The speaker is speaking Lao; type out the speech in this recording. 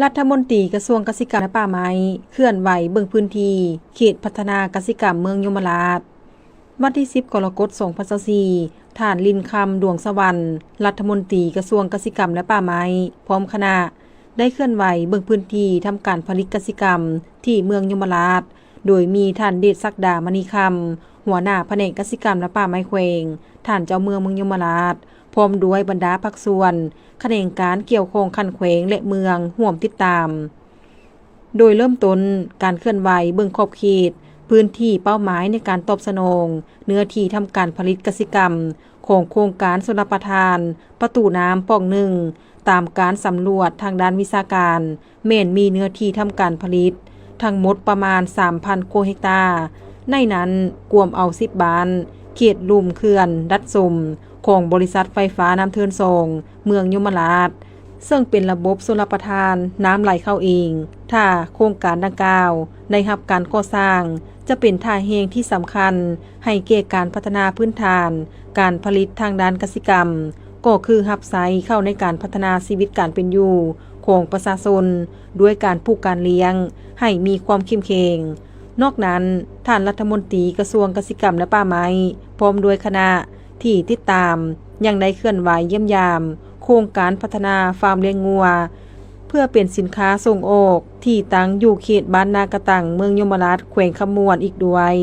ລັດຖະມົນຕີກະຊວງກະສິກຳ ແລະ ປ່າໄມ້ ເຄື່ອນໄຫວເບິ່ງພື້ນທີ່ເຂດພັດທະນາກະສິກຳເມືອງຍົມມະລາດ. ວັນທີສິບ ກໍລະກົດ ສອງພັນຊາວສີ່ ທ່ານ ລິນຄຳ ດວງສະຫວັນ ລັດຖະມົນຕີກະຊວງກະສິກຳ ແລະ ປ່າໄມ້ ພ້ອມຄະນະ ໄດ້ເຄື່ອນໄຫວເບິ່ງພື້ນທີ່ທຳການຜະລິດກະສິກຳທີ່ເມືອງຍົມມະລາດ ໂດຍມີທ່ານ ເດດສັກດາ ມະນີຄຳ ຫົວໜ້າພະແນກກະສິກຳ ແລະ ປ່າໄມ້ແຂວງ, ທ່ານເຈົ້າເມືອງເມືອງຍົມມະລາດ ພ້ອມດ້ວຍບັນດາພາກສ່ວນ, ຂະແໜງການກ່ຽວຂ້ອງຂັ້ນແຂວງ ແລະ ເມືອງ ຮ່ວມຕິດຕາມ. ໂດຍເລີ່ມຕົ້ນການເຄື່ອນໄຫວເບິ່ງຂອບເຂດພື້ນທີ່ເປົ້າໝາຍໃນການຕອບສະໜອງເນື້ອທີ່ທຳການຜະລິດກະສິກຳຂອງໂຄງການຊົນລະປະທານປະຕູນ້ຳປ່ອງໜຶ່ງ ຕາມການສຳຫຼວດທາງດ້ານວິຊາການ ແມ່ນມີເນື້ອທີ່ທຳການຜະລິດທັງໝົດປະມານ ສາມພັນ ກວ່າເຮັກຕາ, ໃນນັ້ນກວມເອົາ ສິບ ບ້ານ ເຂດລຸ່ມເຂື່ອນດັດສົມ ຂອງບໍລິສັດໄຟຟ້ານ້ຳເທີນສອງ ເມືອງຍົມມະລາດ ເຊິ່ງເປັນລະບົບຊົນລະປະທານນ້ຳໄຫຼເຂົ້າເອງ. ຖ້າໂຄງການດັ່ງກ່າວໄດ້ຮັບການກໍ່ສ້າງ ຈະເປັນທ່າແຮງທີ່ສຳຄັນໃຫ້ແກ່ການພັດທະນາພື້ນຖານການຜະລິດທາງດ້ານກະສິກຳ ກໍຄືຮັບໃຊ້ເຂົ້າໃນການພັດທະນາຊີວິດການເປັນຢູ່ຂອງປະຊາຊົນ ດ້ວຍການປູກການລ້ຽງໃຫ້ມີຄວາມເຂັ້ມແຂງ. ນອກນັ້ນ, ທ່ານລັດຖະມົນຕີກະຊວງກະສິກຳ ແລະ ປ່າໄມ້ ພ້ອມດ້ວຍຄະນະທີ່ຕິດຕາມ ຍັງໄດ້ເຄື່ອນໄຫວຢ້ຽມຢາມໂຄງການພັດທະນາຟາມລ້ຽງງົວ ເພື່ອເປັນສິນຄ້າສົ່ງອອກ ທີ່ຕັ້ງຢູ່ເຂດບ້ານນາກະຕັງ ເມືອງຍົມມະລາດ ແຂວງຄຳມ່ວນອີກດ້ວຍ.